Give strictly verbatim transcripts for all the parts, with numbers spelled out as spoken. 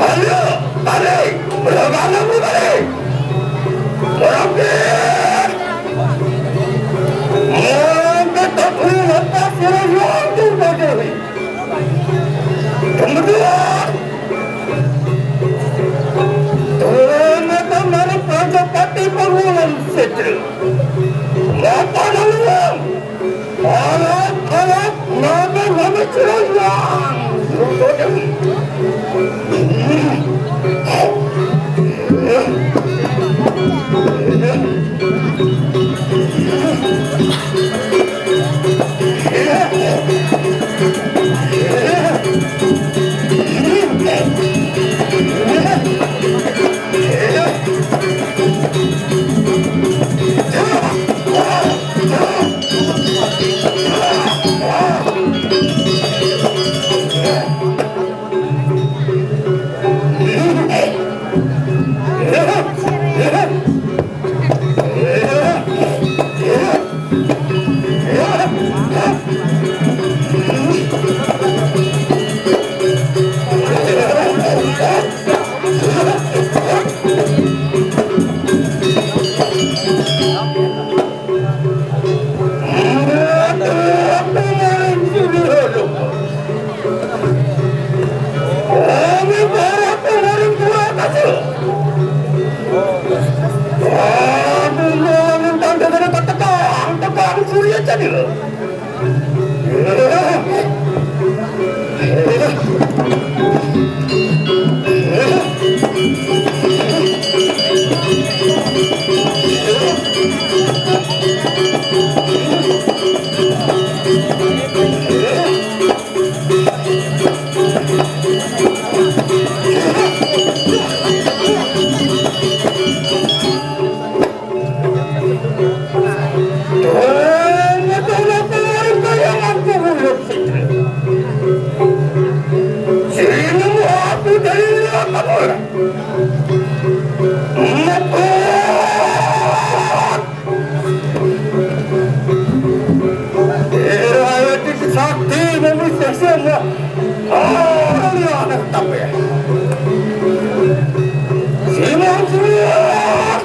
Ayo, tarik! Berapa lama tarik? Berapa? Mengangkat aku lepas serayang tu bagi. Kemudian, turun akan dari Prajapati Pangulun Sitra. Mata dalam. Alat-alat nama-nama kerajaan. Sakti mami sesama. Oh, ini anak tapi. Simon, Simon.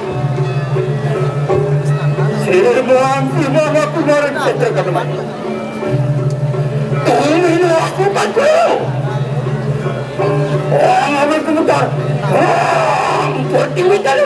Simon, Simon, aku mari kita ketemu. Ini aku kan. Orang orang kemudian. Orang buat ini kan.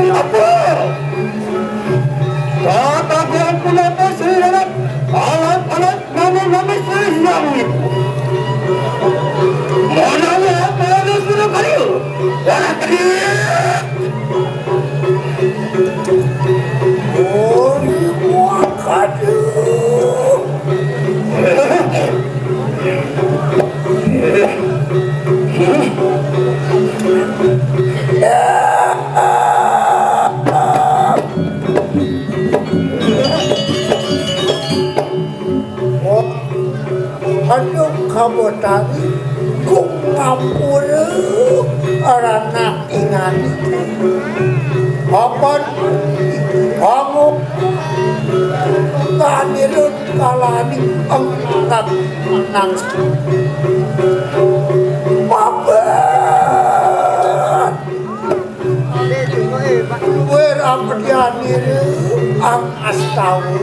Apa? Kata dia pula pasal alat-alat Mami, mami, saya hilang ni. Mana ya, mana sudah kali? Wah, kali. Oh, ni buah kadu. Aduh, kamu tadi, ku ngampura anak ingan. Apa? Kanirun kalani angkat nang papat. Wer apedianir ang astawa.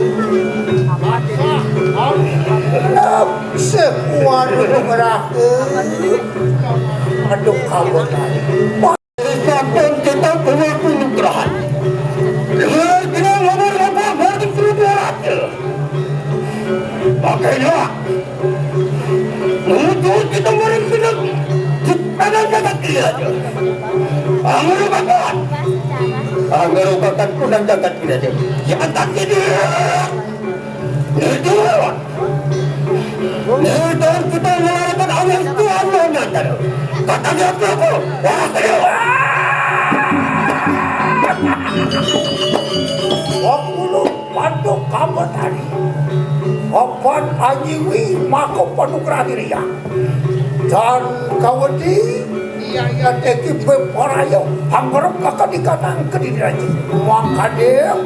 Sekuan ngerake. Aduh, kamu tadi. Sampun kita bawa penugrahan. Kira-kira nomor apa? Baru seribu ratus. Makanya, untuk kita mari kena tanah jagat dia aja. Anggur bakat. Anggur bakat kunang jagat dia aja. Jangan tak jadi. Itu. Itu kita melakukan amal Tuhan mengajar. Kata dia apa? Wah, ayo. Waktu lu panduk kamu tadi. Obat anyiwi mako panduk rahiria. Dan kawedi iya iya teki beporayo anggerep kakak di kanang kediri raji. Makadem.